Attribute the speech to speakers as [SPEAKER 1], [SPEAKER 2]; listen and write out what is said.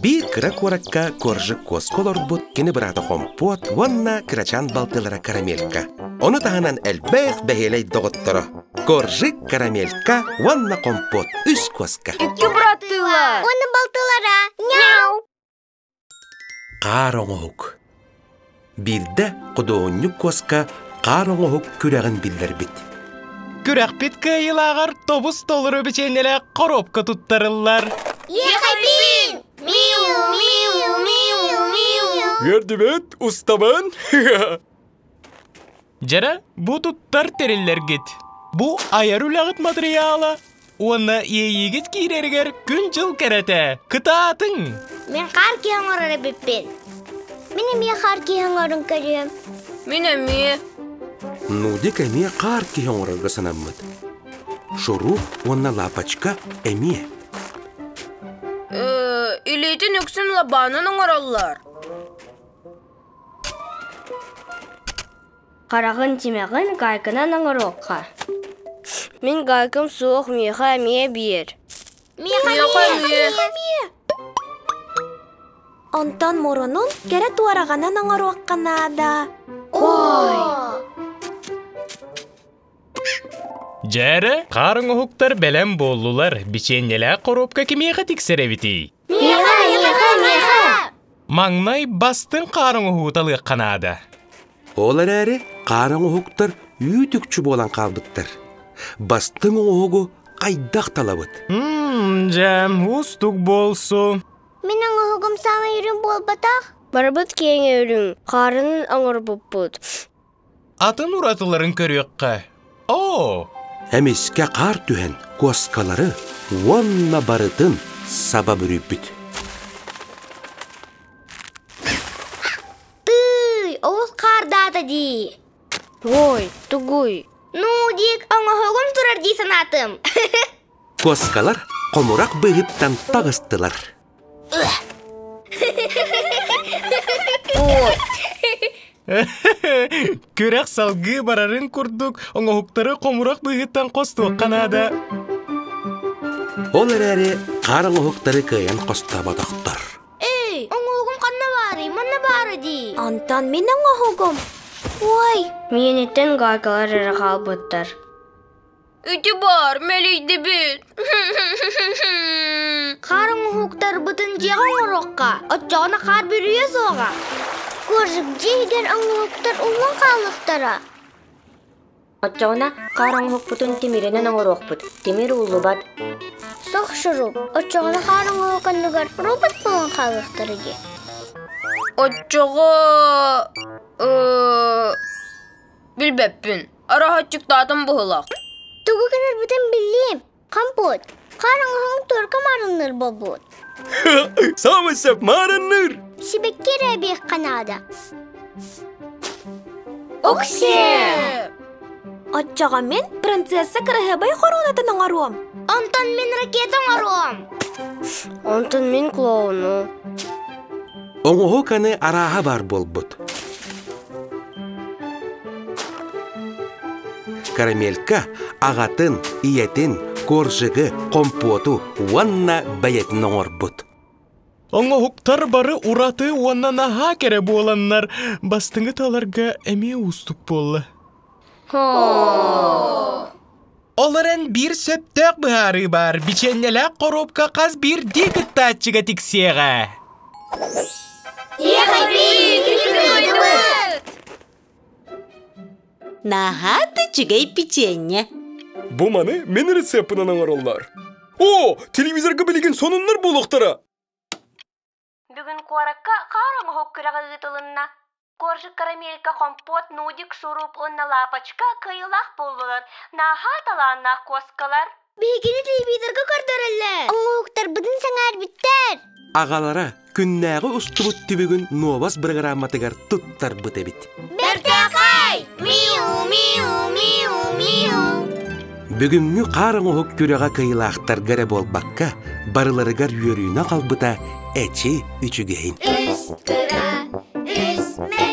[SPEAKER 1] Биир кыра куоракка Коржик куоска олорбут кини быраата Хомпуот уонна кырачаан балтылара Карамелька. Ону таһынан элбэх бэһиэлэй доҕотторо Коржик, Карамелька уонна Хомпуот үс куоска.
[SPEAKER 2] Икки быраттыылар.
[SPEAKER 3] Уонна балтылара. Няу!
[SPEAKER 1] Хаар оҥоһук. Биирдэ худуоһунньук куоска хаар оҥоһук күрэҕин биллэрбит.
[SPEAKER 4] Күрэхпит кыайыылааҕар тобус толору бичиэнньэлээх коробка туттарыллар.
[SPEAKER 3] Ехапин! Миу, миу, миу, миу.
[SPEAKER 5] Үөрдүбүт, устабын.
[SPEAKER 4] Дьэрэ, бу туттар тэриллэргит. Бу айар үлэҕит матырыйаала уонна иэйиигит киирэригэр күн-дьыл кэрэтэ. Кытаатыҥ!
[SPEAKER 3] Мин хаар киһи оҥорор эбиппин. Мин эмиэ хаар киһи оҥорон көрүөм.
[SPEAKER 2] Мин эмиэ.
[SPEAKER 1] Нудик эмиэ хаар киһи оҥорорго санаммыт. Шуруп уонна Лапочка эмиэ.
[SPEAKER 2] Э, илиитин үксүн лабаанан оҥороллор.
[SPEAKER 6] Хараҕын тимэҕин гайканан оҥоруохха. Мин гайкам суох, миэхэ эмиэ биэр.
[SPEAKER 3] Миэхэ эмиэ.
[SPEAKER 7] Онтон мурунун кэрэ туораҕынан оҥоруохха наада.
[SPEAKER 3] Ой!
[SPEAKER 4] Дьээрэ, хаар оҥоһуктар бэлэм буоллулар, бичиэнньэлээх хоруопка кимиэхэ тиксэр эбитий?
[SPEAKER 3] Миэхэ, миэхэ, миэхэ!
[SPEAKER 4] Маҥнай бастыҥ хаар оҥоһуу талыахха наада.
[SPEAKER 1] Ол эрээри хаар оҥоһуктар үүт-үкчү буолан хаалбыттар. Бастыҥ оҥоһугу хайдах талабыт?
[SPEAKER 4] Мм, дьэ, уустук буолсу.
[SPEAKER 3] Мин оҥоһугум саамай үрүҥ буолбатах.
[SPEAKER 6] Барыбыт киэҥ үрүҥ, хаарынан оҥорбуппут.
[SPEAKER 4] Атын уратыларын көрүөххэ. Оо!
[SPEAKER 1] Эмискэ хаар түһэн куоскалары уонна барытын саба бүрүйбүт.
[SPEAKER 3] Тыый, олус хаардаата дии.
[SPEAKER 6] Ой, тугуй?
[SPEAKER 3] Ну, Дик, оҥоһугум турар дии санаатым.
[SPEAKER 1] Куоскалар хомурах быыһыттан таҕыстылар.
[SPEAKER 4] Күрэх салгыы барарын курдук оҥоһуктары хомурах быыһыттан хостуохха наада.
[SPEAKER 1] Ол эрээри хаар оҥоһуктары кыайан хостооботохтор.
[SPEAKER 3] Эй, оҥоһугум ханна баарый? Манна баара дии.
[SPEAKER 7] Онтон мин оҥоһугум. Ой,
[SPEAKER 6] Миэниттэн гайкалар эрэ хаалбыттар.
[SPEAKER 2] Ити баар, мэлийдибит.
[SPEAKER 3] Хаар оҥоһуктарбытын дьиэҕэ оҥоруохха, оччоҕуна хаар бүрүйэ суоҕа. Коржик дьиэ иһигэр оҥоһуктар уллан хаалыахтара.
[SPEAKER 8] Оччоҕуна хаар оҥоһукпутун тимиринэн оҥоруохпут, тимир ууллубат.
[SPEAKER 3] Сох шуруп, оччоҕуна хаар оҥоһук оннугар робот буолан хаалыахтара дии.
[SPEAKER 2] Оччоҕо... Э, билбэппин. Араһаччыктаатым быһылаах.
[SPEAKER 3] Тугу гынарбытын биллиэм. Компот. Хаар оҥоһуҥ туорка маарынныыр буолбут.
[SPEAKER 5] Саамай сөп маарынныыр.
[SPEAKER 3] Сибэкки эрэ эбиэххэ наада.
[SPEAKER 7] Оксе! Оччоҕо мин принцесса кыраһыабай хоруонатын оҥоруом.
[SPEAKER 3] Онтон мин ракета оҥоруом.
[SPEAKER 6] Онтон мин клоуну.
[SPEAKER 1] Оҥоһук аны арааһа баар буолбут. Карамелька аҕатын, ийэтин, коржигы, компоту уонна бэйэтин оҥорбут.
[SPEAKER 4] Оҥоһуктар бары ураты уонна наһаа кэрэ буоланнар, бастыҥы таларга эмиэ уустук буолла. Ол эрэн биир сөптөөх быһаарыы баар, бичиэнньэлээх хоруопка хас биирдии кыттааччыга тиксиэҕэ.
[SPEAKER 9] Наһаа да үчүгэй печенье.
[SPEAKER 5] Бу маны мин рецеппынан оҥороллор. О, телевизорга билигин сонуннар буолуохтара.
[SPEAKER 8] Бүгүн куоракка хаар оҥоһук күрэҕэ ыытылынна. Коржик карамелька, компот, нудик, шуруп уонна лапочка кыайыылаах буоллулар. Наһаа талааннаах куоскалар.
[SPEAKER 3] Биһигини телевизорга көрдөрөллөр. Оҥоһуктарбытын сэҥээрбиттэр.
[SPEAKER 1] Аҕалара күннээҕи устубут түбүгүн нуобас бырагырааматыгар туттарбыт эбит.
[SPEAKER 3] Бэртээхэй! Миу, миу, миу, миу.
[SPEAKER 1] Бүгүҥҥү хаар оҥоһук күрэҕэ кыайыылаахтарга эрэ буолбакка, барыларыгар үөрүүнү аҕалбыта эчи үчүгэйин.
[SPEAKER 3] Үс кыра, үс мэ.